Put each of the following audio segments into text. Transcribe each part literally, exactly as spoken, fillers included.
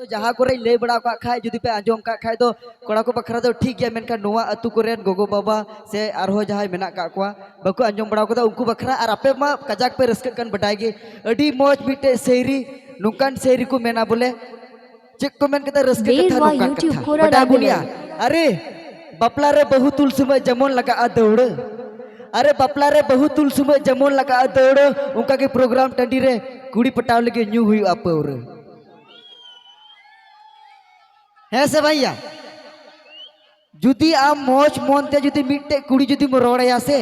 ᱡᱟᱦᱟᱸ ᱠᱚᱨᱮᱧ ᱞᱟᱹᱭ ᱵᱟᱲᱟ ᱟᱠᱟᱫ ᱠᱷᱟᱡ, ᱡᱩᱫᱤ ᱯᱮ ᱟᱸᱡᱚᱢ ᱠᱟᱜ ᱠᱷᱟᱡ ᱫᱚ, ᱠᱚᱲᱟ ᱠᱚ ᱵᱟᱠᱷᱨᱟ ᱫᱚ ᱴᱷᱤᱠ ᱜᱮᱭᱟ, ᱢᱮᱱᱠᱷᱟᱱ ᱱᱚᱣᱟ ᱟᱹᱛᱩ ᱠᱚᱨᱮᱱ ᱜᱚᱜᱚ ᱵᱟᱵᱟ ᱥᱮ ᱟᱨᱦᱚᱸ ᱡᱟᱦᱟᱸᱭ ᱢᱮᱱᱟᱜ ᱠᱟᱜ ᱠᱚᱣᱟ, ᱵᱟᱠᱚ ᱟᱸᱡᱚᱢ ᱵᱟᱲᱟ ᱠᱟᱫᱟ, ᱩᱱᱠᱩ ᱵᱟᱠᱷᱨᱟ᱾ ᱟᱨ ᱟᱯᱮ ᱢᱟ ᱠᱟᱡᱟᱠ ᱯᱮ ᱨᱟᱹᱥᱠᱟᱹᱜ ᱠᱟᱱ, ᱵᱟᱰᱟᱭ ᱜᱮ, ᱟᱹᱰᱤ ᱢᱚᱡᱽ ᱢᱤᱫᱴᱮᱡ ᱥᱟᱹᱭᱨᱤ, ᱱᱚᱝᱠᱟᱱ ᱥᱟᱹᱭᱨᱤ ᱠᱚ ᱢᱮᱱᱟ ᱵᱚᱞᱮ, ᱪᱮᱫ ᱠᱚ ᱢᱮᱱ ᱠᱮᱫᱟ, ᱨᱟᱹᱥᱠᱟᱹ ᱵᱮᱞ ᱠᱟᱛᱷᱟ, ᱱᱚᱣᱟ ᱱᱚᱝᱠᱟᱱ YouTube ᱠᱟᱛᱷᱟ, ᱠᱚᱨᱟ ᱵᱟᱰᱟᱭ ᱨᱟᱵᱮᱞᱟ᱾ ᱵᱚᱱᱤᱭᱟ᱾ ᱟᱨᱮ, ᱵᱟᱯᱞᱟ ᱨᱮ ᱵᱟᱹᱦᱩ ᱛᱩᱞ ᱥᱚᱢᱚᱭ ᱡᱮᱢᱚᱱ ᱞᱟᱜᱟᱜᱼᱟ ᱫᱟᱹᱣᱲᱟᱹ, ᱟᱨᱮ, ᱵᱟᱯᱞᱟ ᱨᱮ ᱵᱟᱹᱦᱩ ᱛᱩᱞ ᱥᱚᱢᱚᱭ ᱡᱮᱢᱚᱱ ᱞᱟᱜᱟᱜᱼᱟ ᱫᱟᱹᱣᱲᱟᱹ, ᱚᱱᱠᱟ ᱜᱮ ᱯᱨᱳᱜᱨᱟᱢ ᱴᱟᱺᱰᱤ ᱨᱮ ᱠᱩᱲᱤ ᱯᱟᱴᱟᱣ ᱞᱟᱹᱜᱤᱫ ᱧᱩ ᱦᱩᱭᱩᱜᱼᱟ ᱯᱟᱹᱣᱨᱟᱹ᱾ ᱦᱮᱸ ᱥᱮ ᱵᱟᱝᱭᱟ? ᱡᱩᱫᱤ ᱟᱢ ᱢᱚᱡᱽ ᱢᱚᱱ ᱛᱮ ᱡᱩᱫᱤ ᱢᱤᱫᱴᱮᱡ ᱠᱩᱲᱤ ᱡᱩᱫᱤᱢ ᱨᱚᱲ ᱟᱭᱟ ᱥᱮ,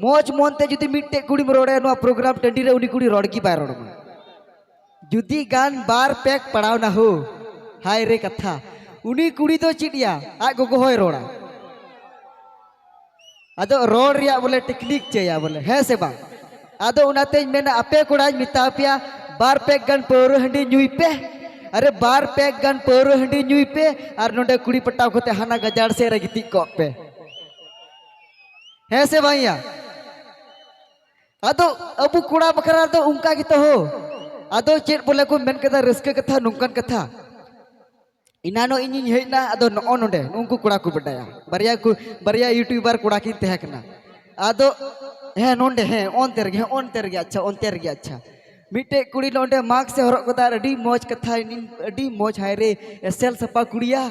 ᱢᱚᱡᱽ ᱢᱚᱱ ᱛᱮ ᱡᱩᱫᱤ ᱢᱤᱫᱴᱮᱡ ᱠᱩᱲᱤᱢ ᱨᱚᱲ ᱟᱭᱟ ᱱᱚᱣᱟ ᱯᱨᱳᱜᱨᱟᱢ ᱴᱟᱺᱰᱤ ᱨᱮ, ᱩᱱᱤ ᱠᱩᱲᱤ ᱨᱚᱲ ᱜᱮ ᱵᱟᱭ ᱨᱚᱲ ᱟᱢᱟ᱾ ᱡᱩᱫᱤ ᱜᱟᱱ ᱵᱟᱨ ᱯᱮᱜᱽ ᱯᱟᱲᱟᱣ ᱱᱟ ᱦᱳ, ᱦᱟᱭ ᱨᱮ ᱠᱟᱛᱷᱟ, ᱩᱱᱤ ᱠᱩᱲᱤ ᱫᱚ ᱪᱮᱫ ᱭᱟ, ᱟᱡ ᱜᱚᱜᱚ ᱦᱚᱸᱭ ᱨᱚᱲᱟ᱾ ᱟᱫᱚ ᱨᱚᱲ ᱨᱮᱭᱟᱜ ᱵᱚᱞᱮ ᱴᱮᱠᱱᱤᱠ ᱪᱟᱹᱭᱟ ᱵᱚᱞᱮ, ᱦᱮᱸ ᱥᱮ ᱵᱟᱝ? ᱟᱫᱚ ᱚᱱᱟᱛᱮᱧ ᱢᱮᱱᱟ, ᱟᱯᱮ ᱠᱚᱲᱟᱧ ᱢᱮᱛᱟ ᱯᱮᱭᱟ, ᱵᱟᱨ ᱯᱮᱜᱽ ᱜᱟᱱ ᱯᱟᱹᱣᱨᱟᱹ ᱦᱟᱺᱰᱤ ᱧᱩᱭ ᱯᱮ᱾ ᱟᱨᱮ, ᱵᱟᱨ ᱯᱮᱜᱽ ᱜᱟᱱ ᱯᱟᱹᱣᱨᱟᱹ ᱦᱟᱺᱰᱤ ᱧᱩᱭ ᱯᱮ ᱟᱨ ᱱᱚᱰᱮ ᱠᱩᱲᱤ ᱯᱟᱴᱟᱣ ᱠᱟᱛᱮ ᱦᱟᱱᱟ ᱜᱟᱡᱟᱲ ᱥᱮᱫ ᱨᱮ ᱜᱤᱛᱤᱡ ᱠᱚᱜ ᱯᱮ᱾ ᱦᱮᱸ ᱥᱮ ᱵᱟᱝ ᱭᱟ? ᱟᱫᱚ ᱟᱵᱚ ᱠᱚᱲᱟ ᱵᱟᱠᱷᱨᱟ ᱫᱚ ᱚᱱᱠᱟ ᱜᱮᱛᱚ ᱦᱳ᱾ ᱟᱫᱚ ᱪᱮᱫ ᱵᱚᱞᱮ ᱠᱚ ᱢᱮᱱ ᱠᱮᱫᱟ, ᱨᱟᱹᱥᱠᱟᱹ ᱠᱟᱛᱷᱟ, ᱱᱚᱝᱠᱟᱱ ᱠᱟᱛᱷᱟ᱾ ᱮᱱᱟᱱᱚᱜ ᱤᱧᱤᱧ ᱦᱮᱡ ᱮᱱᱟ, ᱟᱫᱚ ᱱᱚᱜᱼᱚ ᱱᱚᱰᱮ ᱱᱩᱠᱩ ᱠᱚᱲᱟ ᱠᱚ ᱵᱟᱰᱟᱭᱟ, ᱵᱟᱨᱭᱟ ᱠᱚ, ᱵᱟᱨᱭᱟ ᱭᱩᱴᱩᱵᱟᱨ ᱠᱚᱲᱟ ᱠᱤᱱ ᱛᱟᱦᱮᱸ ᱠᱟᱱᱟ᱾ ᱟᱫᱚ ᱦᱮᱸ, ᱱᱚᱰᱮ, ᱦᱮᱸ, ᱚᱱᱛᱮ ᱨᱮᱜᱮ, ᱦᱮᱸ, ᱚᱱᱛᱮ ᱨᱮᱜᱮ, ᱟᱪᱪᱷᱟ, ᱚᱱᱛᱮ ᱨᱮᱜᱮ, ᱟᱪᱪᱷᱟ᱾ ᱢᱤᱫᱴᱮᱡ ᱠᱩᱲᱤ ᱱᱚᱰᱮ ᱢᱟᱥᱠ ᱮ ᱦᱚᱨᱚᱜ ᱠᱟᱫᱟ, ᱟᱹᱰᱤ ᱢᱚᱡᱽ ᱠᱟᱛᱷᱟ, ᱤᱧ ᱟᱹᱰᱤ ᱢᱚᱡᱽ, ᱦᱟᱭ ᱨᱮ, ᱮᱥᱮᱞ ᱥᱟᱯᱟ ᱠᱩᱲᱤᱭᱟ᱾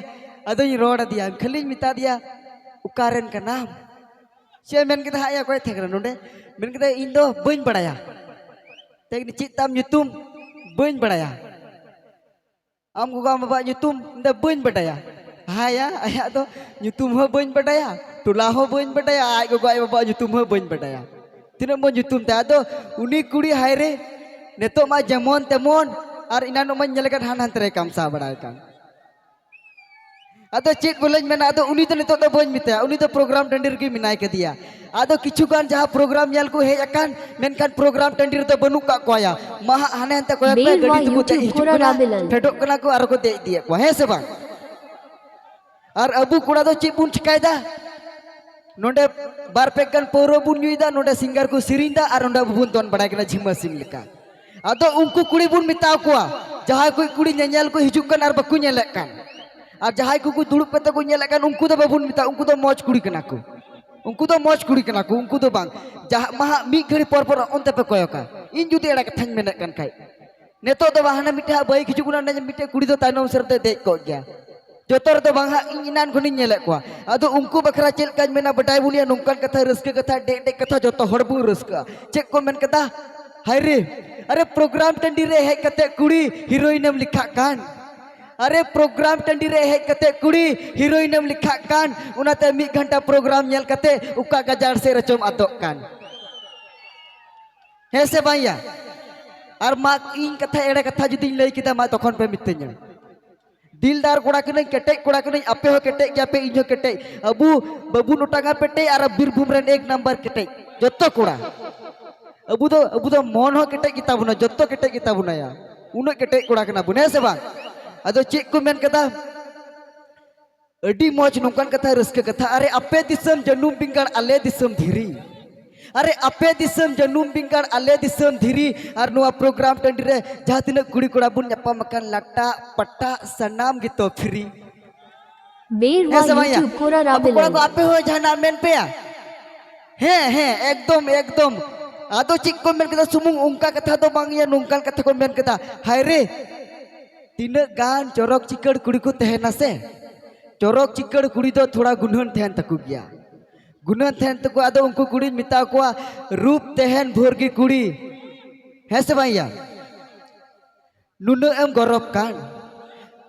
ᱟᱫᱚᱧ ᱨᱚᱲ ᱟᱫᱮᱭᱟ, ᱠᱷᱟᱹᱞᱤᱧ ᱢᱮᱛᱟ ᱫᱮᱭᱟ, "ᱚᱠᱟ ᱨᱮᱱ ᱠᱟᱱᱟᱢ?" ᱪᱮᱫ ᱮ ᱢᱮᱱ ᱠᱮᱫᱟ ᱦᱟᱸᱜ ᱭᱟ, ᱚᱠᱚᱭ ᱛᱟᱦᱮᱸ ᱠᱟᱱᱟ ᱱᱚᱰᱮ? ᱢᱮᱱ ᱠᱮᱫᱟ, "ᱤᱧ ᱫᱚ ᱵᱟᱹᱧ ᱵᱟᱲᱟᱭᱟ᱾" ᱢᱮᱛᱟᱭ ᱠᱟᱹᱱᱟᱹᱧ, "ᱪᱮᱫ ᱛᱟᱢ ᱧᱩᱛᱩᱢ?" "ᱵᱟᱹᱧ ᱵᱟᱲᱟᱭᱟ᱾" "ᱟᱢ ᱜᱚᱜᱚ ᱟᱢ ᱵᱟᱵᱟᱣᱟᱜ ᱧᱩᱛᱩᱢ?" "ᱤᱧ ᱫᱚ ᱵᱟᱹᱧ ᱵᱟᱰᱟᱭᱟ᱾" ᱦᱟᱭᱟ, ᱟᱭᱟᱜ ᱫᱚ ᱧᱩᱛᱩᱢ ᱦᱚᱸ ᱵᱟᱹᱧ ᱵᱟᱰᱟᱭᱟ, ᱴᱚᱞᱟ ᱦᱚᱸ ᱵᱟᱹᱧ ᱵᱟᱰᱟᱭᱟ, ᱟᱡ ᱜᱚᱜᱚ ᱟᱡ ᱵᱟᱵᱟᱣᱟᱜ ᱧᱩᱛᱩᱢ ᱦᱚᱸ ᱵᱟᱹᱧ ᱵᱟᱰᱟᱭᱟ᱾ ᱛᱤᱱᱟᱹᱜ ᱢᱚᱡᱽ ᱧᱩᱛᱩᱢ ᱛᱟᱭ᱾ ᱟᱫᱚ ᱩᱱᱤ ᱠᱩᱲᱤ ᱦᱟᱭ ᱨᱮ, ᱱᱤᱛᱚᱜ ᱢᱟ ᱡᱮᱢᱚᱱ ᱛᱮᱢᱚᱱ, ᱟᱨ ᱮᱱᱟᱱᱚᱜ ᱢᱟᱧ ᱧᱮᱞ ᱟᱠᱟᱫ ᱦᱟᱱ ᱦᱟᱱᱛᱮ ᱨᱮ ᱠᱟᱢᱥᱟᱣ ᱵᱟᱲᱟᱭ ᱠᱟᱱ᱾ ᱟᱫᱚ ᱪᱮᱫ ᱵᱚᱞᱮᱧ ᱢᱮᱱᱟ, ᱟᱫᱚ ᱩᱱᱤ ᱫᱚ ᱱᱤᱛᱚᱜ ᱫᱚ ᱵᱟᱹᱧ ᱢᱮᱛᱟᱭᱟ, ᱩᱱᱤ ᱫᱚ ᱯᱨᱳᱜᱨᱟᱢ ᱴᱟᱺᱰᱤ ᱨᱮᱜᱮ ᱢᱮᱱᱟᱭ ᱠᱟᱫᱮᱭᱟ᱾ ᱟᱫᱚ ᱠᱤᱪᱷᱩ ᱜᱟᱱ ᱡᱟᱦᱟᱸ ᱯᱨᱳᱜᱨᱟᱢ ᱧᱮᱞ ᱠᱚ ᱦᱮᱡ ᱟᱠᱟᱱ, ᱢᱮᱱᱠᱷᱟᱱ ᱯᱨᱳᱜᱨᱟᱢ ᱴᱟᱺᱰᱤ ᱨᱮᱫᱚ ᱵᱟᱹᱱᱩᱜ ᱠᱟᱜ ᱠᱚᱣᱟ ᱭᱟ᱾ ᱢᱟᱦᱟᱜ ᱦᱟᱱᱮ ᱦᱟᱱᱛᱮ ᱠᱚᱭᱚᱜ ᱯᱮ, ᱢᱮᱱ ᱜᱟᱹᱰᱤ ᱱᱚᱣᱟ ᱛᱮᱠᱚ ᱫᱮᱡ YouTube ᱦᱤᱡᱩᱜ ᱠᱚᱨᱟ ᱠᱟᱱᱟ, ᱨᱟᱵᱮᱞᱟᱞ᱾ ᱯᱷᱮᱰᱚᱜ ᱠᱟᱱᱟ ᱠᱚ ᱟᱨ ᱠᱚ ᱫᱮᱡ ᱤᱫᱤᱭᱮᱫ ᱠᱚᱣᱟ, ᱦᱮᱸ ᱥᱮ ᱵᱟᱝ? ᱟᱨ ᱟᱵᱚ ᱠᱚᱲᱟ ᱫᱚ ᱪᱮᱫ ᱵᱚᱱ ᱪᱤᱠᱟᱭᱮᱫᱟ? ᱱᱚᱰᱮ ᱵᱟᱨ ᱯᱮᱠ ᱜᱟᱱ ᱯᱟᱹᱣᱨᱟᱹ ᱵᱚᱱ ᱧᱩᱭᱮᱫᱟ, ᱱᱚᱰᱮ ᱥᱤᱝᱜᱟᱨ ᱠᱚ ᱥᱮᱨᱮᱧ ᱫᱟ, ᱟᱨ ᱱᱚᱰᱮ ᱟᱵᱚ ᱵᱚᱱ ᱫᱚᱱ ᱵᱟᱲᱟᱭ ᱠᱟᱱᱟ ᱡᱷᱤᱢᱟᱹ ᱥᱤᱢ ᱞᱮᱠᱟ᱾ ᱟᱫᱚ ᱩᱱᱠᱩ ᱠᱩᱲᱤ ᱵᱚᱱ ᱢᱮᱛᱟ ᱠᱚᱣᱟ, ᱡᱟᱦᱟᱸᱭ ᱠᱚ ᱠᱩᱲᱤ ᱧᱮᱧᱮᱞ ᱠᱚ ᱦᱤᱡᱩᱜ ᱠᱟᱱ ᱟᱨ ᱵᱟᱠᱚ ᱧᱮᱞᱮᱫ ᱠᱟᱱ, ᱟᱨ ᱡᱟᱦᱟᱸᱭ ᱠᱚᱠᱚ ᱫᱩᱲᱩᱵ ᱠᱟᱛᱮ ᱠᱚ ᱧᱮᱞᱮᱫ ᱠᱟᱱ, ᱩᱱᱠᱩ ᱫᱚ ᱵᱟᱵᱚᱱ ᱢᱮᱛᱟ, ᱩᱱᱠᱩ ᱫᱚ ᱢᱚᱡᱽ ᱠᱩᱲᱤ ᱠᱟᱱᱟ ᱠᱚ, ᱩᱱᱠᱩ ᱫᱚ ᱢᱚᱡᱽ ᱠᱩᱲᱤ ᱠᱟᱱᱟ ᱠᱚ, ᱩᱱᱠᱩ ᱫᱚ ᱵᱟᱝ᱾ ᱡᱟᱦᱟᱸ ᱢᱟ ᱦᱟᱸᱜ ᱢᱤᱫ ᱜᱷᱟᱹᱲᱤ ᱯᱚᱨ ᱯᱚᱨ ᱚᱱᱛᱮ ᱯᱮ ᱠᱚᱭᱚᱜᱟ, ᱤᱧ ᱡᱩᱫᱤ ᱮᱲᱮ ᱠᱟᱛᱷᱟᱧ ᱢᱮᱱᱮᱫ ᱠᱟᱱ ᱠᱷᱟᱡ, ᱱᱤᱛᱚᱜ ᱫᱚ ᱵᱟᱝ, ᱦᱟᱱᱮ ᱢᱤᱫᱴᱮᱡ ᱵᱟᱭᱤᱠ ᱦᱤᱡᱩᱜ ᱠᱟᱱᱟ, ᱚᱸᱰᱮ ᱢᱤᱫᱴᱮᱡ ᱠᱩᱲᱤ ᱫᱚ ᱛᱟᱭᱱᱚᱢ ᱥᱮᱫ ᱨᱮ ᱫᱮᱡ ᱠᱚᱜ ᱜᱮᱭᱟ᱾ ᱡᱚᱛᱚ ᱨᱮᱫᱚ ᱵᱟᱝ ᱦᱟᱸᱜ, ᱤᱧ ᱮᱱᱟᱱ ᱠᱷᱚᱱᱤᱧ ᱧᱮᱞᱮᱫ ᱠᱚᱣᱟ᱾ ᱟᱫᱚ ᱩᱱᱠᱩ ᱵᱟᱠᱷᱨᱟ ᱪᱮᱫ ᱞᱮᱠᱟᱧ ᱢᱮᱱᱟ, ᱵᱟᱰᱟᱭ ᱵᱚᱱ ᱭᱟ, ᱱᱚᱝᱠᱟᱱ ᱠᱟᱛᱷᱟ, ᱨᱟᱹᱥᱠᱟᱹ ᱠᱟᱛᱷᱟ, ᱰᱮᱡ ᱰᱮᱡ ᱠᱟᱛᱷᱟ, ᱡᱚᱛᱚ ᱦᱚᱲ ᱵᱚᱱ ᱨᱟᱹᱥᱠᱟᱹᱜᱼᱟ᱾ ᱪᱮᱫ ᱠᱚ ᱢᱮᱱ ᱠᱮᱫᱟ? ᱦᱟᱭ ᱨᱮ, ᱟᱨᱮ ᱯᱨᱳᱜᱨᱟᱢ ᱴᱟᱺᱰᱤ ᱨᱮ ᱦᱮᱡ ᱠᱟᱛᱮ ᱠᱩᱲᱤ ᱦᱤᱨᱳᱭᱤᱱ ᱮᱢ ᱞᱮᱠᱷᱟᱜ ᱠᱟᱱ, ᱟᱨᱮ ᱯᱨᱳᱜᱨᱟᱢ ᱴᱟᱺᱰᱤ ᱨᱮ ᱦᱮᱡ ᱠᱟᱛᱮ ᱠᱩᱲᱤ ᱦᱤᱨᱳᱭᱤᱱ ᱮᱢ ᱞᱮᱠᱷᱟᱜ ᱠᱟᱱ, ᱚᱱᱟᱛᱮ ᱢᱤᱫ ᱜᱷᱚᱱᱴᱟ ᱯᱨᱳᱜᱨᱟᱢ ᱧᱮᱞ ᱠᱟᱛᱮ ᱚᱠᱟ ᱜᱟᱡᱟᱲ ᱥᱮᱫ ᱨᱮᱪᱚᱢ ᱟᱫᱚᱜ ᱠᱟᱱ᱾ ᱦᱮᱸ ᱥᱮ ᱵᱟᱝ ᱭᱟ? ᱟᱨ ᱢᱟ ᱤᱧ ᱠᱟᱛᱷᱟ, ᱮᱲᱮ ᱠᱟᱛᱷᱟ ᱡᱩᱫᱤᱧ ᱞᱟᱹᱭ ᱠᱮᱫᱟ, ᱢᱟ ᱛᱚᱠᱷᱚᱱ ᱯᱮ ᱢᱤᱛᱟᱹᱧᱟ᱾ ᱫᱤᱞᱫᱟᱨ ᱠᱚᱲᱟ ᱠᱟᱹᱱᱟᱹᱧ, ᱠᱮᱴᱮᱡ ᱠᱚᱲᱟ ᱠᱟᱹᱱᱟᱹᱧ, ᱟᱯᱮ ᱦᱚᱸ ᱠᱮᱴᱮᱡ ᱜᱮᱭᱟᱯᱮ, ᱤᱧ ᱦᱚᱸ ᱠᱮᱴᱮᱡ᱾ ᱟᱵᱚ ᱵᱟᱹᱵᱩ ᱱᱚᱴᱟᱝᱟ ᱯᱮᱴᱮᱡ ᱟᱨ ᱵᱤᱨᱵᱷᱩᱢ ᱨᱮᱱ ᱮᱠ ᱱᱟᱢᱵᱟᱨ ᱠᱮᱴᱮᱡ, ᱡᱚᱛᱚ ᱠᱚᱲᱟ᱾ ᱟᱵᱚ ᱫᱚ, ᱟᱵᱚ ᱫᱚ ᱢᱚᱱ ᱦᱚᱸ ᱠᱮᱴᱮᱡ ᱜᱮᱛᱟ ᱵᱚᱱᱟ, ᱡᱚᱛᱚ ᱠᱮᱴᱮᱡ ᱜᱮᱛᱟ ᱵᱚᱱᱟ ᱭᱟ, ᱩᱱᱟᱹᱜ ᱠᱮᱴᱮᱡ ᱠᱚᱲᱟ ᱠᱟᱱᱟ ᱵᱚᱱ, ᱦᱮᱸ ᱥᱮ ᱵᱟᱝ? ᱟᱫᱚ ᱪᱮᱫ ᱠᱚ ᱢᱮᱱ ᱠᱟᱫᱟ? ᱟᱹᱰᱤ ᱢᱚᱡᱽ ᱱᱚᱝᱠᱟᱱ ᱠᱟᱛᱷᱟ, ᱨᱟᱹᱥᱠᱟᱹ ᱠᱟᱛᱷᱟ᱾ ᱟᱨᱮ ᱟᱯᱮ ᱫᱤᱥᱚᱢ ᱡᱟᱹᱱᱩᱢ ᱵᱮᱸᱜᱟᱲ, ᱟᱞᱮ ᱫᱤᱥᱚᱢ ᱫᱷᱤᱨᱤ᱾ ᱟᱨᱮ ᱟᱯᱮ ᱫᱤᱥᱚᱢ ᱡᱟᱹᱱᱩᱢ ᱵᱮᱸᱜᱟᱲ, ᱟᱞᱮ ᱫᱤᱥᱚᱢ ᱫᱷᱤᱨᱤ᱾ ᱟᱨ ᱱᱚᱣᱟ ᱯᱨᱳᱜᱨᱟᱢ ᱴᱟᱺᱰᱤ ᱨᱮ ᱡᱟᱦᱟᱸ ᱛᱤᱱᱟᱹᱜ ᱠᱩᱲᱤ ᱠᱚᱲᱟ ᱵᱚᱱ ᱧᱟᱯᱟᱢ ᱟᱠᱟᱱ, ᱞᱟᱴᱟ ᱯᱟᱴᱟ ᱥᱟᱱᱟᱢ ᱜᱮᱛᱚ ᱯᱷᱨᱤ᱾ ᱵᱮᱨ ᱦᱮᱸ ᱥᱮ ᱵᱟᱝ ᱭᱟ? YouTube ᱠᱚᱨᱟ ᱟᱵᱚ ᱠᱚᱲᱟ ᱠᱚ, ᱨᱟᱵᱮᱞ᱾ ᱟᱯᱮ ᱦᱚᱸ ᱡᱟᱦᱟᱱᱟᱜ ᱢᱮᱱ ᱯᱮᱭᱟ? ᱦᱮᱸ, ᱦᱮᱸ, ᱮᱠᱫᱚᱢ, ᱮᱠᱫᱚᱢ᱾ ᱟᱫᱚ ᱪᱮᱫ ᱠᱚ ᱢᱮᱱ ᱠᱮᱫᱟ, ᱥᱩᱢᱩᱝ ᱚᱱᱠᱟ ᱠᱟᱛᱷᱟ ᱫᱚ ᱵᱟᱝ ᱭᱟ, ᱱᱚᱝᱠᱟᱱ ᱠᱟᱛᱷᱟ ᱠᱚ ᱢᱮᱱ ᱠᱮᱫᱟ᱾ ᱦᱟᱭ ᱨᱮ, ᱛᱤᱱᱟᱹᱜ ᱜᱟᱱ ᱪᱚᱨᱚᱠ ᱪᱤᱠᱟᱹᱲ ᱠᱩᱲᱤ ᱠᱚ ᱛᱟᱦᱮᱱᱟ ᱥᱮ, ᱪᱚᱨᱚᱠ ᱪᱤᱠᱟᱹᱲ ᱠᱩᱲᱤ ᱫᱚ ᱛᱷᱚᱲᱟ ᱜᱩᱱᱟᱹᱱ ᱛᱟᱦᱮᱱ ᱛᱟᱠᱚ ᱜᱮᱭᱟ, ᱜᱩᱱᱟᱹᱱ ᱛᱟᱦᱮᱱ ᱛᱟᱠᱚ᱾ ᱟᱫᱚ ᱩᱱᱠᱩ ᱠᱩᱲᱤᱧ ᱢᱮᱛᱟ ᱠᱚᱣᱟ, ᱨᱩᱯ ᱛᱟᱦᱮᱱ ᱵᱷᱳᱨ ᱜᱮ ᱠᱩᱲᱤ, ᱦᱮᱸ ᱥᱮ ᱵᱟᱝ ᱭᱟ? ᱱᱩᱱᱟᱹᱜ ᱮᱢ ᱜᱚᱨᱚᱵ ᱠᱟᱱ?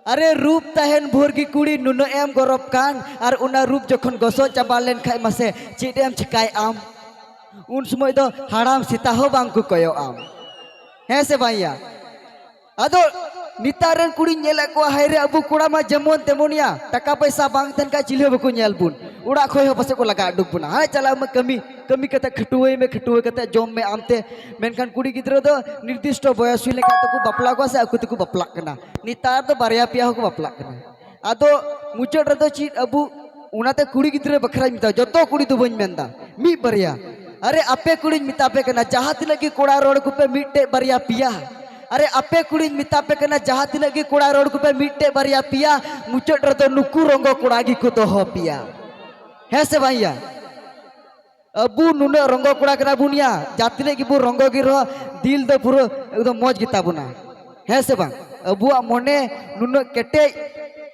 ᱟᱨᱮ ᱨᱩᱯ ᱛᱟᱦᱮᱱ ᱵᱷᱳᱨ ᱜᱮ ᱠᱩᱲᱤ, ᱱᱩᱱᱟᱹᱜ ᱮᱢ ᱜᱚᱨᱚᱵ ᱠᱟᱱ, ᱟᱨ ᱚᱱᱟ ᱨᱩᱯ ᱡᱚᱠᱷᱚᱱ ᱜᱚᱥᱚ ᱪᱟᱵᱟ ᱞᱮᱱ ᱠᱷᱟᱡ ᱢᱟᱥᱮ ᱪᱮᱫ ᱮᱢ ᱪᱤᱠᱟᱭ ᱟᱢ? ᱩᱱ ᱥᱚᱢᱚᱭ ᱫᱚ ᱦᱟᱲᱟᱢ ᱥᱮᱛᱟ ᱦᱚᱸ ᱵᱟᱝ ᱠᱚ ᱠᱚᱭᱚᱜ ᱟᱢ, ᱦᱮᱸ ᱥᱮ ᱵᱟᱝ ᱭᱟ? ᱟᱫᱚ ᱱᱮᱛᱟᱨ ᱨᱮᱱ ᱠᱩᱲᱤᱧ ᱧᱮᱞᱮᱫ ᱠᱚᱣᱟ, ᱦᱟᱭ ᱨᱮ, ᱟᱵᱚ ᱠᱚᱲᱟ ᱢᱟ ᱡᱮᱢᱚᱱ ᱛᱮᱢᱚᱱ ᱭᱟ, ᱴᱟᱠᱟ ᱯᱚᱭᱥᱟ ᱵᱟᱝ ᱛᱟᱦᱮᱱ ᱠᱷᱟᱡ ᱪᱤᱞᱤ ᱦᱚᱸ ᱵᱟᱠᱚ ᱧᱮᱞ ᱵᱚᱱ, ᱚᱲᱟᱜ ᱠᱷᱚᱡ ᱦᱚᱸ ᱯᱟᱥᱮᱡ ᱠᱚ ᱞᱟᱜᱟ ᱩᱰᱩᱠ ᱵᱚᱱᱟ, ᱦᱟᱭ ᱪᱟᱞᱟᱜ ᱢᱮ ᱠᱟᱹᱢᱤ, ᱠᱟᱹᱢᱤ ᱠᱟᱛᱮ ᱠᱷᱟᱹᱴᱩᱣᱟᱹᱭ ᱢᱮ, ᱠᱷᱟᱹᱴᱩᱣᱟᱹ ᱠᱟᱛᱮ ᱡᱚᱢ ᱢᱮ ᱟᱢᱛᱮ᱾ ᱢᱮᱱᱠᱷᱟᱱ ᱠᱩᱲᱤ ᱜᱤᱫᱽᱨᱟᱹ ᱫᱚ ᱱᱤᱨᱫᱤᱥᱴᱚ ᱵᱚᱭᱚᱥ ᱦᱩᱭ ᱞᱮᱱᱠᱷᱟᱱ ᱛᱮᱠᱚ ᱵᱟᱯᱞᱟ ᱠᱚᱣᱟ ᱥᱮ ᱟᱠᱚ ᱛᱮᱠᱚ ᱵᱟᱯᱞᱟᱜ ᱠᱟᱱᱟ᱾ ᱱᱮᱛᱟᱨ ᱫᱚ ᱵᱟᱨᱭᱟ ᱯᱮᱭᱟ ᱦᱚᱸᱠᱚ ᱵᱟᱯᱞᱟᱜ ᱠᱟᱱᱟ᱾ ᱟᱫᱚ ᱢᱩᱪᱟᱹᱫ ᱨᱮᱫᱚ ᱪᱮᱫ ᱟᱵᱚ, ᱚᱱᱟᱛᱮ ᱠᱩᱲᱤ ᱜᱤᱫᱽᱨᱟᱹ ᱵᱟᱠᱷᱨᱟᱧ ᱢᱮᱛᱟ, ᱡᱚᱛᱚ ᱠᱩᱲᱤ ᱫᱚ ᱵᱟᱹᱧ ᱢᱮᱱᱫᱟ, ᱢᱤᱫ ᱵᱟᱨᱭᱟ᱾ ᱟᱨᱮ ᱟᱯᱮ ᱠᱩᱲᱤᱧ ᱢᱮᱛᱟ ᱯᱮ ᱠᱟᱱᱟ, ᱡᱟᱦᱟᱸ ᱛᱤᱱᱟᱹᱜ ᱜᱮ ᱠᱚᱲᱟ ᱨᱚᱲ ᱠᱚᱯᱮ ᱢᱤᱫᱴᱮᱡ ᱵᱟᱨᱭᱟ ᱯᱮᱭᱟ, ᱟᱨᱮ ᱟᱯᱮ ᱠᱩᱲᱤᱧ ᱢᱮᱛᱟ ᱯᱮ ᱠᱟᱱᱟ, ᱡᱟᱦᱟᱸ ᱛᱤᱱᱟᱹᱜ ᱜᱮ ᱠᱚᱲᱟ ᱨᱚᱲ ᱠᱚᱯᱮ ᱢᱤᱫᱴᱮᱡ ᱵᱟᱨᱭᱟ ᱯᱮᱭᱟ, ᱢᱩᱪᱟᱹᱫ ᱨᱮᱫᱚ ᱱᱩᱠᱩ ᱨᱚᱝᱜᱚ ᱠᱚᱲᱟ ᱜᱮᱠᱚ ᱫᱚᱦᱚ ᱯᱮᱭᱟ᱾ ᱦᱮᱸ ᱥᱮ ᱵᱟᱝ ᱭᱟ? ᱟᱵᱚ ᱱᱩᱱᱟᱹᱜ ᱨᱚᱝᱜᱚ ᱠᱚᱲᱟ ᱠᱟᱱᱟ ᱵᱚᱱ ᱭᱟ, ᱡᱟᱦᱟᱸ ᱛᱤᱱᱟᱹᱜ ᱜᱮᱵᱚᱱ ᱨᱚᱝᱜᱚ ᱜᱮ ᱨᱮᱦᱚᱸ, ᱫᱤᱞ ᱫᱚ ᱯᱩᱨᱟᱹ ᱮᱠᱫᱚᱢ ᱢᱚᱡᱽ ᱜᱮᱛᱟ ᱵᱚᱱᱟ᱾ ᱦᱮᱸ ᱥᱮ ᱵᱟᱝ? ᱟᱵᱚᱣᱟᱜ ᱢᱚᱱᱮ ᱱᱩᱱᱟᱹᱜ ᱠᱮᱴᱮᱡ,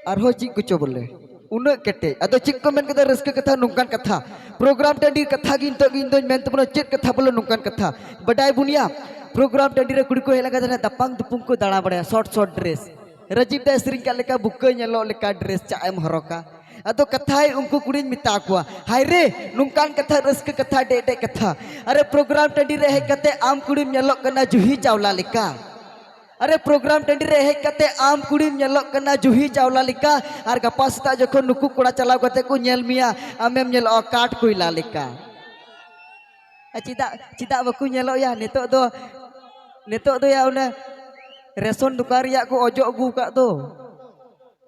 ᱟᱨᱦᱚᱸ ᱪᱮᱫ ᱠᱚᱪᱚ ᱵᱚᱞᱮ, ᱩᱱᱟᱹᱜ ᱠᱮᱴᱮᱡ᱾ ᱟᱫᱚ ᱪᱮᱫ ᱠᱚ ᱢᱮᱱ ᱠᱮᱫᱟ? ᱨᱟᱹᱥᱠᱟᱹ ᱠᱟᱛᱷᱟ, ᱱᱚᱝᱠᱟᱱ ᱠᱟᱛᱷᱟ᱾ ᱯᱨᱳᱜᱨᱟᱢ ᱴᱟᱺᱰᱤ ᱠᱟᱛᱷᱟ ᱜᱮ ᱱᱤᱛᱚᱜ ᱜᱮ ᱤᱧ ᱫᱚᱧ ᱢᱮᱱ ᱛᱟᱵᱚᱱᱟ, ᱪᱮᱫ ᱠᱟᱛᱷᱟ ᱵᱚᱞᱮ, ᱱᱚᱝᱠᱟᱱ ᱠᱟᱛᱷᱟ᱾ ᱵᱟᱰᱟᱭ ᱵᱚᱱ ᱭᱟ, ᱯᱨᱳᱜᱨᱟᱢ ᱴᱟᱺᱰᱤ ᱨᱮ ᱠᱩᱲᱤ ᱠᱚ ᱦᱮᱡ ᱞᱮᱱᱠᱷᱟᱱ ᱫᱟᱯᱟᱝ ᱫᱩᱯᱩᱝ ᱠᱚ ᱫᱟᱬᱟ ᱵᱟᱲᱟᱭᱟ, ᱥᱚᱨᱴ ᱥᱚᱨᱴ ᱰᱨᱮᱥ᱾ ᱨᱟᱡᱤᱵ ᱫᱟᱭ ᱥᱮᱨᱮᱧ ᱠᱟᱜ ᱞᱮᱠᱟ, ᱵᱩᱠᱟᱹ ᱧᱮᱞᱚᱜ ᱞᱮᱠᱟ ᱰᱨᱮᱥ ᱪᱟᱜ ᱮᱢ ᱦᱚᱨᱚᱜᱟ᱾ ᱟᱫᱚ ᱠᱟᱛᱷᱟᱭ ᱩᱱᱠᱩ ᱠᱩᱲᱤᱧ ᱢᱮᱛᱟ ᱠᱚᱣᱟ, ᱦᱟᱭ ᱨᱮ, ᱱᱚᱝᱠᱟᱱ ᱠᱟᱛᱷᱟ, ᱨᱟᱹᱥᱠᱟᱹ ᱠᱟᱛᱷᱟ, ᱰᱮᱡ ᱰᱮᱡ ᱠᱟᱛᱷᱟ᱾ ᱟᱨᱮ, ᱯᱨᱳᱜᱨᱟᱢ ᱴᱟᱺᱰᱤ ᱨᱮ ᱦᱮᱡ ᱠᱟᱛᱮ ᱟᱢ ᱠᱩᱲᱤᱢ ᱧᱮᱞᱚᱜ ᱠᱟᱱᱟ ᱡᱩᱦᱤ ᱪᱟᱣᱞᱟ ᱞᱮᱠᱟ᱾ ᱟᱨᱮ, ᱯᱨᱳᱜᱨᱟᱢ ᱴᱟᱺᱰᱤ ᱨᱮ ᱦᱮᱡ ᱠᱟᱛᱮ ᱟᱢ ᱠᱩᱲᱤᱢ ᱧᱮᱞᱚᱜ ᱠᱟᱱᱟ ᱡᱩᱦᱤ ᱪᱟᱣᱞᱟ ᱞᱮᱠᱟ, ᱟᱨ ᱜᱟᱯᱟ ᱥᱮᱛᱟᱜ ᱡᱚᱠᱷᱚᱱ ᱱᱩᱠᱩ ᱠᱚᱲᱟ ᱪᱟᱞᱟᱣ ᱠᱟᱛᱮ ᱠᱚ ᱧᱮᱞ ᱢᱮᱭᱟ, ᱟᱢᱮᱢ ᱧᱮᱞᱚᱜᱼᱟ ᱠᱟᱴ ᱠᱚᱭᱞᱟ ᱞᱮᱠᱟ᱾ ᱟᱨ ᱪᱮᱫᱟᱜ, ᱪᱮᱫᱟᱜ ᱵᱟᱠᱚ ᱧᱮᱞᱚᱜ ᱭᱟ? ᱱᱤᱛᱚᱜ ᱫᱚ, ᱱᱤᱛᱚᱜ ᱫᱚ ᱭᱟ ᱚᱱᱮ ᱨᱮᱥᱚᱱ ᱫᱚᱠᱟᱱ ᱨᱮᱭᱟᱜ ᱠᱚ ᱚᱡᱚᱜ ᱟᱹᱜᱩ ᱟᱠᱟᱫ ᱫᱚ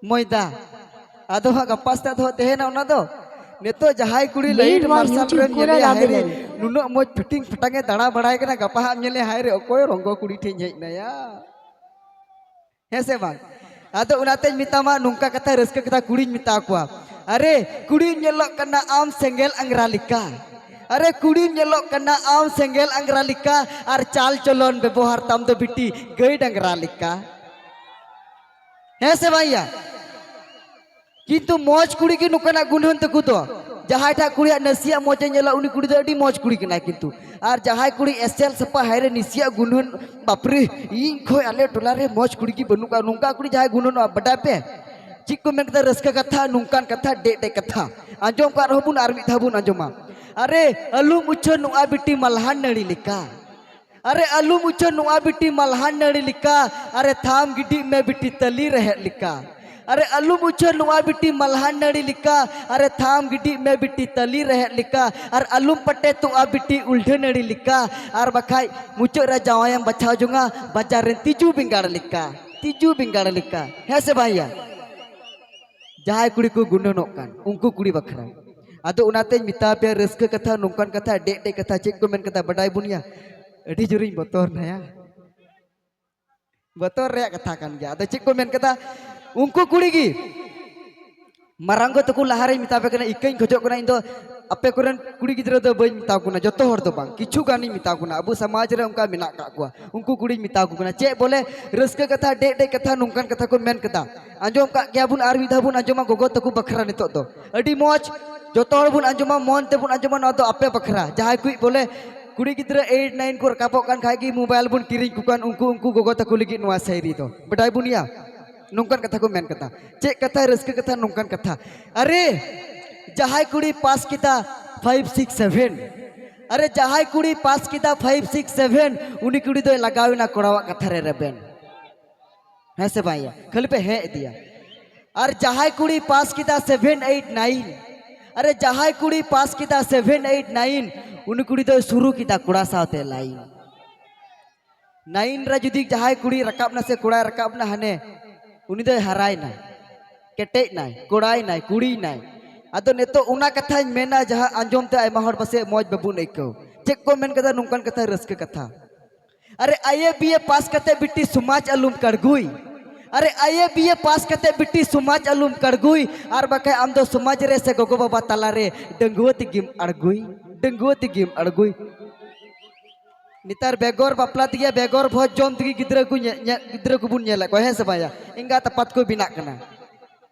ᱢᱚᱭᱫᱟ᱾ ᱟᱫᱚ ᱦᱟᱸᱜ ᱜᱟᱯᱟ ᱥᱮᱛᱟᱜ ᱫᱚ ᱦᱟᱸᱜ ᱛᱟᱦᱮᱱᱟ ᱚᱱᱟ ᱫᱚ᱾ ᱱᱤᱛᱚᱜ ᱡᱟᱦᱟᱸᱭ ᱠᱩᱲᱤ ᱞᱟᱭᱤᱴ ᱢᱟᱨᱥᱟᱞ ᱨᱮᱢ ᱧᱮᱞᱮᱭᱟ, ᱦᱟᱭ ᱨᱮ, ᱱᱩᱱᱟᱹᱜ ᱢᱚᱡᱽ ᱯᱷᱤᱴᱤᱝ ᱯᱷᱟᱴᱟᱝ ᱮ ᱫᱟᱬᱟ ᱵᱟᱲᱟᱭ ᱠᱟᱱᱟ, ᱜᱟᱯᱟ ᱦᱟᱸᱜ ᱮᱢ ᱧᱮᱞᱮᱭᱟ, ᱦᱟᱭ ᱨᱮ, ᱚᱠᱚᱭ ᱨᱚᱝᱜᱚ ᱠᱩᱲᱤ ᱴᱷᱮᱱ ᱦᱮᱡ ᱱᱟᱭᱟ? ᱦᱮᱸ ᱥᱮ ᱵᱟᱝ? ᱟᱫᱚ ᱚᱱᱟᱛᱮᱧ ᱢᱮᱛᱟᱢᱟ, ᱱᱚᱝᱠᱟ ᱠᱟᱛᱷᱟ, ᱨᱟᱹᱥᱠᱟᱹ ᱠᱟᱛᱷᱟ ᱠᱩᱲᱤᱧ ᱢᱮᱛᱟ ᱠᱚᱣᱟ, ᱟᱨᱮ, ᱠᱩᱲᱤᱢ ᱧᱮᱞᱚᱜ ᱠᱟᱱᱟ ᱟᱢ ᱥᱮᱸᱜᱮᱞ ᱟᱝᱜᱽᱨᱟ ᱞᱮᱠᱟ᱾ ᱟᱨᱮ, ᱠᱩᱲᱤᱢ ᱧᱮᱞᱚᱜ ᱠᱟᱱᱟ ᱟᱢ ᱥᱮᱸᱜᱮᱞ ᱟᱝᱜᱽᱨᱟ ᱞᱮᱠᱟ, ᱟᱨ ᱪᱟᱞ ᱪᱚᱞᱚᱱ ᱵᱮᱵᱚᱦᱟᱨ ᱛᱟᱢ ᱫᱚ ᱵᱤᱴᱤ ᱜᱟᱹᱭ ᱰᱟᱝᱨᱟ ᱞᱮᱠᱟ᱾ ᱦᱮᱸ ᱥᱮ ᱵᱟᱝ ᱭᱟ? ᱠᱤᱱᱛᱩ ᱢᱚᱡᱽ ᱠᱩᱲᱤ ᱜᱮ ᱱᱚᱝᱠᱟᱱᱟᱜ ᱜᱩᱱᱦᱟᱹᱱ ᱛᱟᱠᱚ ᱫᱚ᱾ ᱡᱟᱦᱟᱸᱭ ᱴᱷᱟᱜ ᱠᱩᱲᱤᱭᱟᱜ ᱱᱟᱥᱮᱭᱟᱜ ᱢᱚᱡᱽ ᱮ ᱧᱮᱞᱟ, ᱩᱱᱤ ᱠᱩᱲᱤ ᱫᱚ ᱟᱹᱰᱤ ᱢᱚᱡᱽ ᱠᱩᱲᱤ ᱠᱟᱱᱟᱭ᱾ ᱠᱤᱱᱛᱩ ᱟᱨ ᱡᱟᱦᱟᱸᱭ ᱠᱩᱲᱤ ᱮᱥᱮᱞ ᱥᱟᱯᱷᱟ, ᱦᱟᱭ ᱨᱮ, ᱱᱟᱥᱮᱭᱟᱜ ᱜᱩᱱᱦᱟᱹᱱ, ᱵᱟᱯᱨᱮ, ᱤᱧ ᱠᱷᱚᱡ ᱟᱞᱮ ᱴᱚᱞᱟ ᱨᱮ ᱢᱚᱡᱽ ᱠᱩᱲᱤ ᱜᱮ ᱵᱟᱹᱱᱩᱜ ᱠᱚᱣᱟ, ᱱᱚᱝᱠᱟ ᱠᱩᱲᱤ ᱡᱟᱦᱟᱸᱭ ᱜᱩᱱᱦᱟᱹᱱᱚᱜᱼᱟ, ᱵᱟᱰᱟᱭ ᱯᱮ? ᱪᱮᱫ ᱠᱚ ᱢᱮᱱ ᱠᱮᱫᱟ? ᱨᱟᱹᱥᱠᱟᱹ ᱠᱟᱛᱷᱟ, ᱱᱚᱝᱠᱟᱱ ᱠᱟᱛᱷᱟ, ᱰᱮᱡ ᱰᱮᱡ ᱠᱟᱛᱷᱟ᱾ ᱟᱸᱡᱚᱢ ᱠᱟᱜ ᱨᱮᱦᱚᱸ ᱵᱚᱱ, ᱟᱨ ᱢᱤᱫ ᱫᱷᱟᱣ ᱵᱚᱱ ᱟᱸᱡᱚᱢᱟ᱾ ᱟᱨᱮ, ᱟᱞᱚᱢ ᱩᱪᱷᱟᱹᱱᱚᱜᱼᱟ ᱵᱤᱴᱤ ᱢᱟᱞᱦᱟᱱ ᱱᱟᱹᱲᱤ ᱞᱮᱠᱟ᱾ ᱟᱨᱮ, ᱟᱞᱚᱢ ᱩᱪᱷᱟᱹᱱᱚᱜᱼᱟ ᱵᱤᱴᱤ ᱢᱟᱞᱦᱟᱱ ᱱᱟᱹᱲᱤ ᱞᱮᱠᱟ᱾ ᱟᱨᱮ, ᱛᱷᱟᱢ ᱜᱤᱰᱤᱜ ᱢᱮ ᱵᱤᱴᱤ ᱛᱟᱹᱞᱤ ᱨᱮᱦᱮᱫ ᱞᱮᱠᱟ᱾ ᱟᱨᱮ, ᱟᱞᱚᱢ ᱩᱪᱷᱟᱹᱱᱚᱜᱼᱟ ᱵᱤᱴᱤ ᱢᱟᱞᱦᱟᱱ ᱱᱟᱹᱲᱤ ᱞᱮᱠᱟ᱾ ᱟᱨᱮ, ᱛᱷᱟᱢ ᱜᱤᱰᱤᱜ ᱢᱮ ᱵᱤᱴᱤ ᱛᱟᱹᱞᱤ ᱨᱮᱦᱮᱫ ᱞᱮᱠᱟ᱾ ᱟᱨ ᱟᱞᱚᱢ ᱯᱟᱴᱮᱛᱚᱜᱼᱟ ᱵᱤᱴᱤ ᱩᱞᱰᱷᱟᱹ ᱱᱟᱹᱲᱤ ᱞᱮᱠᱟ᱾ ᱟᱨ ᱵᱟᱠᱷᱟᱡ ᱢᱩᱪᱟᱹᱫ ᱨᱮ ᱡᱟᱶᱟᱭᱮᱢ ᱵᱟᱪᱷᱟᱣ ᱡᱚᱝᱟ ᱵᱟᱡᱟᱨ ᱨᱮᱱ ᱛᱤᱡᱩ ᱵᱮᱸᱜᱟᱲ ᱞᱮᱠᱟ᱾ ᱛᱤᱡᱩ ᱵᱮᱸᱜᱟᱲ ᱞᱮᱠᱟ᱾ ᱦᱮᱸ ᱥᱮ ᱵᱟᱝ ᱭᱟ? ᱡᱟᱦᱟᱸᱭ ᱠᱩᱲᱤ ᱠᱚ ᱜᱩᱱᱟᱹᱱᱚᱜ ᱠᱟᱱ, ᱩᱱᱠᱩ ᱠᱩᱲᱤ ᱵᱟᱠᱷᱨᱟ᱾ ᱟᱫᱚ ᱚᱱᱟᱛᱮᱧ ᱢᱮᱛᱟ ᱯᱮᱭᱟ, ᱨᱟᱹᱥᱠᱟᱹ ᱠᱟᱛᱷᱟ, ᱱᱚᱝᱠᱟᱱ ᱠᱟᱛᱷᱟ, ᱰᱮᱡ ᱰᱮᱡ ᱠᱟᱛᱷᱟ, ᱪᱮᱫ ᱠᱚ ᱢᱮᱱ ᱠᱟᱫᱟ ᱵᱟᱰᱟᱭ ᱵᱚᱱ ᱭᱟ? ᱟᱹᱰᱤ ᱡᱳᱨᱤᱧ ᱵᱚᱛᱚᱨ ᱱᱟᱭᱟ᱾ ᱵᱚᱛᱚᱨ ᱨᱮᱭᱟᱜ ᱠᱟᱛᱷᱟ ᱠᱟᱱ ᱜᱮᱭᱟ᱾ ᱟᱫᱚ ᱪᱮᱫ ᱠᱚ ᱢᱮᱱ ᱠᱟᱫᱟ? ᱩᱱᱠᱩ ᱠᱩᱲᱤ ᱜᱮ ᱢᱟᱨᱟᱝ ᱜᱚ ᱛᱟᱠᱚ ᱞᱟᱦᱟᱨᱮᱧ ᱢᱮᱛᱟ ᱯᱮ ᱠᱟᱱᱟ, ᱤᱠᱟᱹᱧ ᱠᱷᱚᱡᱚᱜ ᱠᱟᱱᱟ ᱤᱧ ᱫᱚ᱾ ᱟᱯᱮ ᱠᱚᱨᱮᱱ ᱠᱩᱲᱤ ᱜᱤᱫᱽᱨᱟᱹ ᱫᱚ ᱵᱟᱹᱧ ᱢᱮᱛᱟ ᱠᱚ ᱠᱟᱱᱟ, ᱡᱚᱛᱚ ᱦᱚᱲ ᱫᱚ ᱵᱟᱝ, ᱠᱤᱪᱷᱩ ᱜᱟᱱᱤᱧ ᱢᱮᱛᱟ ᱠᱚ ᱠᱟᱱᱟ᱾ ᱟᱵᱚ ᱥᱚᱢᱟᱡᱽ ᱨᱮ ᱚᱱᱠᱟ ᱢᱮᱱᱟᱜ ᱠᱟᱜ ᱠᱚᱣᱟ᱾ ᱩᱱᱠᱩ ᱠᱩᱲᱤᱧ ᱢᱮᱛᱟ ᱠᱚ ᱠᱟᱱᱟ, ᱪᱮᱫ ᱵᱚᱞᱮ ᱨᱟᱹᱥᱠᱟᱹ ᱠᱟᱛᱷᱟ, ᱰᱮᱡ ᱰᱮᱡ ᱠᱟᱛᱷᱟ, ᱱᱚᱝᱠᱟᱱ ᱠᱟᱛᱷᱟ ᱠᱚ ᱢᱮᱱ ᱠᱟᱫᱟ᱾ ᱟᱸᱡᱚᱢ ᱠᱟᱜ ᱜᱮᱭᱟ ᱵᱚᱱ, ᱟᱨ ᱢᱤᱫ ᱫᱷᱟᱣ ᱵᱚᱱ ᱟᱸᱡᱚᱢᱟ ᱜᱚᱜᱚ ᱛᱟᱠᱚ ᱵᱟᱠᱷᱨᱟ᱾ ᱱᱤᱛᱚᱜ ᱫᱚ ᱟᱹᱰᱤ ᱢᱚᱡᱽ, ᱡᱚᱛᱚ ᱦᱚᱲ ᱵᱚᱱ ᱟᱸᱡᱚᱢᱟ, ᱢᱚᱱ ᱛᱮᱵᱚᱱ ᱟᱸᱡᱚᱢᱟ᱾ ᱱᱚᱣᱟ ᱫᱚ ᱟᱯᱮ ᱵᱟᱠᱷᱨᱟ, ᱡᱟᱦᱟᱸᱭ ᱠᱚ ᱵᱚᱞᱮ ᱠᱩᱲᱤ ᱜᱤᱫᱽᱨᱟᱹ ᱮᱭᱤᱴ ᱱᱟᱭᱤᱱ ᱠᱚ ᱨᱟᱠᱟᱵᱚᱜ ᱠᱟᱱ ᱠᱷᱟᱡ ᱜᱮ ᱢᱳᱵᱟᱭᱤᱞ ᱵᱚᱱ ᱠᱤᱨᱤᱧ ᱠᱚ ᱠᱟᱱ, ᱩᱱᱠᱩ, ᱩᱱᱠᱩ ᱜᱚᱜᱚ ᱛᱟᱠᱚ ᱞᱟᱹᱜᱤᱫ ᱱᱚᱣᱟ ᱥᱟᱭᱨᱤ ᱫᱚ᱾ ᱵᱟᱰᱟᱭ ᱵᱚᱱ ᱭᱟ? ᱱᱚᱝᱠᱟᱱ ᱠᱟᱛᱷᱟ ᱠᱚ ᱢᱮᱱ ᱠᱟᱫᱟ᱾ ᱪᱮᱫ ᱠᱟᱛᱷᱟ, ᱨᱟᱹᱥᱠᱟᱹ ᱠᱟᱛᱷᱟ, ᱱᱚᱝᱠᱟᱱ ᱠᱟᱛᱷᱟ᱾ ᱟᱨᱮ, ᱡᱟᱦᱟᱸᱭ ᱠᱩᱲᱤ ᱯᱟᱥ ᱠᱮᱫᱟ ᱯᱷᱟᱭᱤᱵᱷ ᱥᱤᱠᱥ ᱥᱮᱵᱷᱮᱱ, ᱟᱨᱮ, ᱡᱟᱦᱟᱸᱭ ᱠᱩᱲᱤ ᱯᱟᱥ ᱠᱮᱫᱟ ᱯᱷᱟᱭᱤᱵᱷ ᱥᱤᱠᱥ ᱥᱮᱵᱷᱮᱱ, ᱩᱱᱤ ᱠᱩᱲᱤ ᱫᱚᱭ ᱞᱟᱜᱟᱣ ᱮᱱᱟ ᱠᱚᱲᱟᱣᱟᱜ ᱠᱟᱛᱷᱟ ᱨᱮ ᱨᱮᱵᱮᱱ᱾ ᱦᱮᱸ ᱥᱮ ᱵᱟᱝ ᱭᱟ? ᱠᱷᱟᱹᱞᱤ ᱯᱮ ᱦᱮᱸ ᱤᱫᱤᱭᱟ᱾ ᱟᱨ ᱡᱟᱦᱟᱸᱭ ᱠᱩᱲᱤ ᱯᱟᱥ ᱠᱮᱫᱟ ᱥᱮᱵᱷᱮᱱ ᱮᱭᱤᱴ ᱱᱟᱭᱤᱱ, ᱟᱨᱮ, ᱡᱟᱦᱟᱸᱭ ᱠᱩᱲᱤ ᱯᱟᱥ ᱠᱮᱫᱟ ᱥᱮᱵᱷᱮᱱ ᱮᱭᱤᱴ ᱱᱟᱭᱤᱱ, ᱩᱱᱤ ᱠᱩᱲᱤ ᱫᱚᱭ ᱥᱩᱨᱩ ᱠᱮᱫᱟ ᱠᱚᱲᱟ ᱥᱟᱶᱛᱮ ᱞᱟᱭᱤᱱ᱾ ᱱᱟᱭᱤᱱ ᱨᱮ ᱡᱩᱫᱤ ᱡᱟᱦᱟᱸᱭ ᱠᱩᱲᱤ ᱨᱟᱠᱟᱵ ᱱᱟ ᱥᱮ ᱠᱚᱲᱟᱭ ᱨᱟᱠᱟᱵ ᱱᱟ ᱦᱟᱱᱮ, ᱩᱱᱤ ᱫᱚᱭ ᱦᱟᱨᱟᱭ ᱱᱟᱭ, ᱠᱮᱴᱮᱡ ᱱᱟᱭ, ᱠᱚᱲᱟᱭ ᱱᱟᱭ, ᱠᱩᱲᱤᱭ ᱱᱟᱭ᱾ ᱟᱫᱚ ᱱᱤᱛᱚᱜ ᱚᱱᱟ ᱠᱟᱛᱷᱟᱧ ᱢᱮᱱᱟ, ᱡᱟᱦᱟᱸ ᱟᱸᱡᱚᱢ ᱛᱮ ᱟᱭᱢᱟ ᱦᱚᱲ ᱯᱟᱥᱮᱡ ᱢᱚᱡᱽ ᱵᱟᱵᱚᱱ ᱟᱹᱭᱠᱟᱹᱣ᱾ ᱪᱮᱫ ᱠᱚ ᱢᱮᱱ ᱠᱟᱫᱟ? ᱱᱚᱝᱠᱟᱱ ᱠᱟᱛᱷᱟ, ᱨᱟᱹᱥᱠᱟᱹ ᱠᱟᱛᱷᱟ᱾ ᱟᱨᱮ, ᱟᱭᱮ ᱵᱤᱭᱮ ᱯᱟᱥ ᱠᱟᱛᱮ ᱵᱤᱴᱤ ᱥᱚᱢᱟᱡᱽ ᱟᱞᱚᱢ ᱠᱟᱲᱜᱩᱭ᱾ ᱟᱨᱮ, ᱟᱭᱮ ᱵᱤᱭᱮ ᱯᱟᱥ ᱠᱟᱛᱮ ᱵᱤᱴᱤ ᱥᱚᱢᱟᱡᱽ ᱟᱞᱚᱢ ᱠᱟᱲᱜᱩᱭ᱾ ᱟᱨ ᱵᱟᱠᱷᱟᱡ ᱟᱢ ᱫᱚ ᱥᱚᱢᱟᱡᱽ ᱨᱮ ᱥᱮ ᱜᱚᱜᱚ ᱵᱟᱵᱟ ᱛᱟᱞᱟᱨᱮ ᱰᱟᱺᱜᱩᱣᱟᱹ ᱛᱮᱜᱮᱢ ᱟᱲᱜᱩᱭ, ᱰᱟᱺᱜᱩᱣᱟᱹ ᱛᱮᱜᱮᱢ ᱟᱲᱜᱩᱭ᱾ ᱱᱮᱛᱟᱨ ᱵᱮᱜᱚᱨ ᱵᱟᱯᱞᱟ ᱛᱮᱜᱮ, ᱵᱮᱜᱚᱨ ᱵᱷᱚᱡᱽ ᱡᱚᱢ ᱛᱮᱜᱮ ᱜᱤᱫᱽᱨᱟᱹ ᱠᱚ ᱧᱮ-, ᱧᱮ-, ᱜᱤᱫᱽᱨᱟᱹ ᱠᱚᱵᱚᱱ ᱧᱮᱞᱮᱫ ᱠᱚᱣᱟ, ᱦᱮᱸ ᱥᱮ ᱵᱟᱝ ᱭᱟ? ᱮᱸᱜᱟᱛ ᱟᱯᱟᱛ ᱠᱚ ᱵᱮᱱᱟᱜ ᱠᱟᱱᱟ,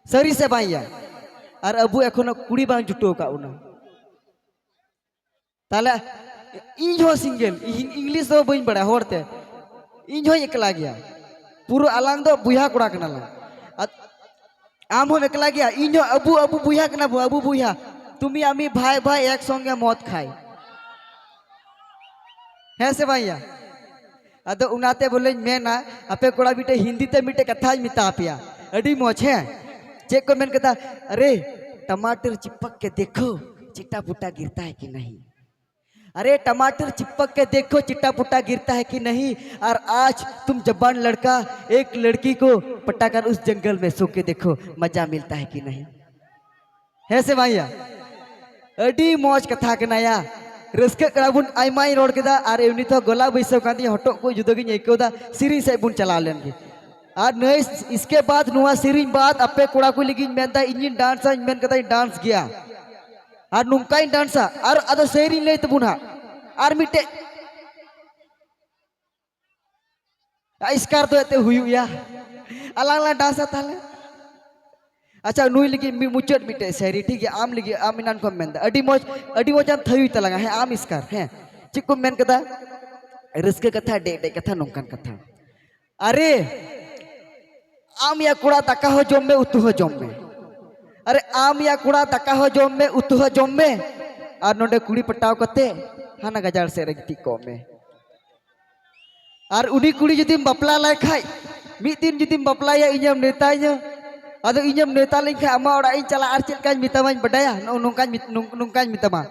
ᱥᱟᱹᱨᱤ ᱥᱮ ᱵᱟᱝ ᱭᱟ? ᱟᱨ ᱟᱵᱚ ᱮᱠᱷᱚᱱᱳ ᱠᱩᱲᱤ ᱵᱟᱝ ᱡᱩᱴᱟᱹᱣ ᱟᱠᱟᱫ ᱵᱚᱱᱟ᱾ ᱛᱟᱦᱞᱮ ᱤᱧ ᱦᱚᱸ ᱥᱤᱝᱜᱮᱞ, ᱤᱧ ᱤᱝᱞᱤᱥ ᱫᱚ ᱵᱟᱹᱧ ᱵᱟᱲᱟᱭᱟ ᱦᱚᱲᱛᱮ, ᱤᱧ ᱦᱚᱸᱧ ᱮᱠᱞᱟ ᱜᱮᱭᱟ᱾ ᱯᱩᱨᱟᱹ ᱟᱞᱟᱝ ᱫᱚ ᱵᱚᱭᱦᱟ ᱠᱚᱲᱟ ᱠᱟᱱᱟᱞᱟᱝ᱾ ᱟᱫ-, ᱟᱢ ᱦᱚᱸᱢ ᱮᱠᱞᱟ ᱜᱮᱭᱟ, ᱤᱧ ᱦᱚᱸ, ᱟᱵᱚ, ᱟᱵᱚ ᱵᱚᱭᱦᱟ ᱠᱟᱱᱟ ᱵᱚ, ᱟᱵᱚ ᱵᱚᱭᱦᱟ᱾ তুমি আমি ভাই ভাই একসঙ্গে মদ খাই। ᱦᱮᱸ ᱥᱮ ᱵᱟᱝ ᱭᱟ? ᱟᱫᱚ ᱚᱱᱟᱛᱮ ᱵᱚᱞᱮᱧ ᱢᱮᱱᱟ, ᱟᱯᱮ ᱠᱚᱲᱟ ᱢᱤᱫᱴᱮᱡ ᱦᱤᱱᱫᱤ ᱛᱮ ᱢᱤᱫᱴᱮᱡ ᱠᱟᱛᱷᱟᱧ ᱢᱮᱛᱟ ᱯᱮᱭᱟ, ᱟᱹᱰᱤ ᱢᱚᱡᱽ, ᱦᱮᱸ? ᱪᱮᱫ ᱠᱚ ᱢᱮᱱ ᱠᱮᱫᱟ? ᱟᱨᱮ, ᱴᱟᱢᱟᱴᱟᱨ ᱪᱤᱯᱠ ᱠᱮ ᱫᱮᱠᱷᱳ, ᱪᱤᱴᱟ ᱯᱩᱴᱟ ᱜᱤᱨᱛᱟ ᱦᱮ ᱠᱤ ᱱᱟᱦᱤ? ᱟᱨᱮ, ᱴᱟᱢᱟᱴᱟᱨ ᱪᱤᱯᱠ ᱠᱮ ᱫᱮᱠᱷᱳ, ᱪᱤᱴᱟ ᱯᱩᱴᱟ ᱜᱤᱨᱛᱟ ᱦᱮ ᱠᱤ ᱱᱟᱦᱤ? ᱟᱨ ᱟᱡ ᱛᱩᱢ ᱡᱟᱵᱟᱱ ᱞᱟᱲᱠᱟ ᱮᱠ ᱞᱟᱲᱠᱤ ᱠᱳ ᱯᱟᱴᱟ ᱠᱟᱨ ᱩᱥ ᱡᱚᱝᱜᱚᱞ ᱢᱮ ᱥᱳ ᱠᱮ ᱫᱮᱠᱷᱳ, ᱢᱟᱡᱟ ᱢᱤᱞᱛᱟ ᱦᱮ ᱠᱤ ᱱᱟᱦᱤ? ᱦᱮᱸ ᱥᱮ ᱵᱟᱝ ᱭᱟ? ᱟᱹᱰᱤ ᱢᱚᱡᱽ ᱠᱟᱛᱷᱟ ᱠᱟᱱᱟ ᱭᱟ᱾ ᱨᱟᱹᱥᱠᱟᱹᱜ ᱠᱟᱱᱟ ᱵᱚᱱ, ᱟᱭᱢᱟᱧ ᱨᱚᱲ ᱠᱮᱫᱟ ᱟᱨ ᱮᱢᱱᱤ ᱛᱮᱦᱚᱸ ᱜᱚᱞᱟ ᱵᱟᱹᱭᱥᱟᱹᱣ ᱠᱟᱱ ᱛᱤᱧᱟ, ᱦᱚᱴᱚᱜ ᱠᱚ ᱡᱩᱫᱟᱹ ᱜᱤᱧ ᱟᱹᱭᱠᱟᱹᱣ ᱮᱫᱟ᱾ ᱥᱮᱨᱮᱧ ᱥᱮᱫ ᱵᱚᱱ ᱪᱟᱞᱟᱣ ᱞᱮᱱ ᱜᱮ᱾ ᱟᱨ ᱱᱟᱹᱭ ᱤᱥᱠᱮ ᱵᱟᱫ, ᱱᱚᱣᱟ ᱥᱮᱨᱮᱧ ᱵᱟᱫ ᱟᱯᱮ ᱠᱚᱲᱟ ᱠᱚ ᱞᱟᱹᱜᱤᱫ ᱤᱧ ᱢᱮᱱᱫᱟ, ᱤᱧᱤᱧ ᱰᱟᱱᱥᱟ, ᱤᱧ ᱢᱮᱱ ᱠᱟᱫᱟᱧ ᱰᱟᱱᱥ ᱜᱮᱭᱟ᱾ ᱟᱨ ᱱᱚᱝᱠᱟᱧ ᱰᱟᱱᱥᱟ, ᱟᱨ ᱟᱫᱚ ᱥᱮᱨᱮᱧ ᱞᱟᱹᱭ ᱛᱟᱵᱚᱱ ᱦᱟᱸᱜ᱾ ᱟᱨ ᱢᱤᱫᱴᱮᱡ ᱮᱥᱠᱟᱨ ᱫᱚ ᱮᱱᱛᱮ ᱦᱩᱭᱩᱜ ᱭᱟ᱾ ᱟᱞᱟᱝ ᱞᱟᱝ ᱰᱟᱱᱥᱟ ᱛᱟᱦᱞᱮ᱾ ᱟᱪᱪᱷᱟ, ᱱᱩᱭ ᱞᱟᱹᱜᱤᱫ ᱢᱤᱫ ᱢᱩᱪᱟᱹᱫ ᱢᱤᱫᱴᱮᱡ ᱥᱟᱭᱨᱤ, ᱴᱷᱤᱠ ᱜᱮᱭᱟ? ᱟᱢ ᱞᱟᱹᱜᱤᱫ, ᱟᱢ ᱮᱱᱟᱱ ᱠᱷᱚᱱ ᱢᱮᱱᱫᱟ, ᱟᱹᱰᱤ ᱢᱚᱡᱽ, ᱟᱹᱰᱤ ᱢᱚᱡᱽ ᱟᱢ ᱛᱷᱟᱹᱭᱩᱭ ᱛᱟᱞᱟᱝᱟ᱾ ᱦᱮᱸ, ᱟᱢ ᱮᱥᱠᱟᱨ, ᱦᱮᱸ, ᱪᱮᱫ ᱠᱚᱢ ᱢᱮᱱ ᱠᱟᱫᱟ? ᱨᱟᱹᱥᱠᱟᱹ ᱠᱟᱛᱷᱟ, ᱰᱮᱡ ᱰᱮᱡ ᱠᱟᱛᱷᱟ, ᱱᱚᱝᱠᱟᱱ ᱠᱟᱛᱷᱟ᱾ ᱟᱨᱮ, ᱟᱢ ᱭᱟ ᱠᱚᱲᱟ, ᱫᱟᱠᱟ ᱦᱚᱸ ᱡᱚᱢ ᱢᱮ, ᱩᱛᱩ ᱦᱚᱸ ᱡᱚᱢ ᱢᱮ᱾ ᱟᱨᱮ, ᱟᱢ ᱭᱟ ᱠᱚᱲᱟ, ᱫᱟᱠᱟ ᱦᱚᱸ ᱡᱚᱢ ᱢᱮ, ᱩᱛᱩ ᱦᱚᱸ ᱡᱚᱢ ᱢᱮ, ᱟᱨ ᱱᱚᱰᱮ ᱠᱩᱲᱤ ᱯᱟᱴᱟᱣ ᱠᱟᱛᱮ ᱦᱟᱱᱟ ᱜᱟᱡᱟᱲ ᱥᱮᱫ ᱨᱮ ᱜᱤᱛᱤᱡ ᱠᱚᱜ ᱢᱮ᱾ ᱟᱨ ᱩᱱᱤ ᱠᱩᱲᱤ ᱡᱩᱫᱤᱢ ᱵᱟᱯᱞᱟ ᱞᱟᱭ ᱠᱷᱟᱡ, ᱢᱤᱫ ᱫᱤᱱ ᱡᱩᱫᱤᱢ ᱵᱟᱯᱞᱟᱭᱟ, ᱤᱧᱮᱢ ᱱᱮᱣᱛᱟᱧᱟ᱾ ᱟᱫᱚ ᱤᱧᱮᱢ ᱱᱮᱣᱛᱟ ᱞᱮᱱ ᱠᱷᱟᱡ ᱟᱢᱟᱜ ᱚᱲᱟᱜ ᱤᱧ ᱪᱟᱞᱟᱜᱼᱟ, ᱟᱨ ᱪᱮᱫ ᱞᱮᱠᱟᱧ ᱢᱮᱛᱟᱢᱟᱧ ᱵᱟᱰᱟᱭᱟ? ᱱᱚᱜᱼᱚ ᱱᱚᱝᱠᱟᱧ ᱢᱮᱛ-, ᱱᱚᱝ-, ᱱᱚᱝᱠᱟᱧ ᱢᱮᱛᱟᱢᱟ,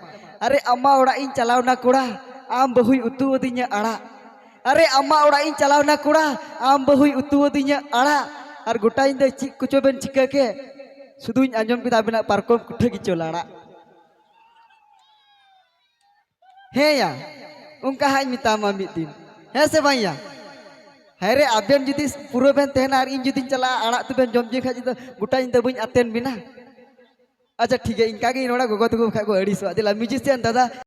"ᱟᱨᱮ, ᱟᱢᱟᱜ ᱚᱲᱟᱜ ᱤᱧ ᱪᱟᱞᱟᱣ ᱱᱟ ᱠᱚᱲᱟ, ᱟᱢ ᱵᱟᱹᱦᱩᱭ ᱩᱛᱩ ᱟᱹᱫᱤᱧᱟ ᱟᱲᱟᱜ᱾ ᱟᱨᱮ, ᱟᱢᱟᱜ ᱚᱲᱟᱜ ᱤᱧ ᱪᱟᱞᱟᱣ ᱱᱟ ᱠᱚᱲᱟ, ᱟᱢ ᱵᱟᱹᱦᱩᱭ ᱩᱛᱩ ᱟᱹᱫᱤᱧᱟ ᱟᱲᱟᱜ᱾ ᱟᱨ ᱜᱚᱴᱟ ᱧᱤᱫᱟᱹ ᱪᱮᱫ ᱠᱚᱪᱚ ᱵᱮᱱ ᱪᱤᱠᱟᱹ ᱠᱮᱫ, ᱥᱩᱫᱷᱩᱧ ᱟᱸᱡᱚᱢ ᱠᱮᱫᱟ ᱟᱵᱮᱱᱟᱜ ᱯᱟᱨᱠᱚᱢ ᱠᱩᱴᱷᱟᱹ ᱜᱮᱪᱚ ᱞᱟᱲᱟᱜ᱾" ᱦᱮᱸ ᱭᱟ, ᱚᱱᱠᱟ ᱦᱟᱸᱜ ᱤᱧ ᱢᱮᱛᱟᱢᱟ ᱢᱤᱫ ᱫᱤᱱ᱾ ᱦᱮᱸ ᱥᱮ ᱵᱟᱝ ᱭᱟ? ᱦᱮᱸ ᱨᱮ, ᱟᱵᱮᱱ ᱡᱩᱫᱤ ᱯᱩᱨᱟᱹ ᱵᱮᱱ ᱛᱟᱦᱮᱱᱟ ᱟᱨ ᱤᱧ ᱡᱩᱫᱤᱧ ᱪᱟᱞᱟᱜᱼᱟ, ᱟᱲᱟᱜ ᱛᱮᱵᱮᱱ ᱡᱚᱢ ᱡᱤᱧ ᱠᱷᱟᱡ ᱫᱚ ᱜᱚᱴᱟ ᱧᱤᱫᱟᱹ ᱵᱟᱹᱧ ᱟᱛᱮᱱ ᱵᱮᱱᱟ᱾ ᱟᱪᱪᱷᱟ, ᱴᱷᱤᱠ ᱜᱮᱭᱟ, ᱤᱱᱠᱟ ᱜᱤᱧ ᱨᱚᱲᱟ᱾ ᱜᱚᱜᱚ ᱛᱟᱠᱚ ᱵᱟᱠᱷᱟᱡ ᱠᱚ ᱟᱹᱲᱤᱥᱚᱜᱼᱟ᱾ ᱫᱮᱞᱟ, musician ᱫᱟᱫᱟ,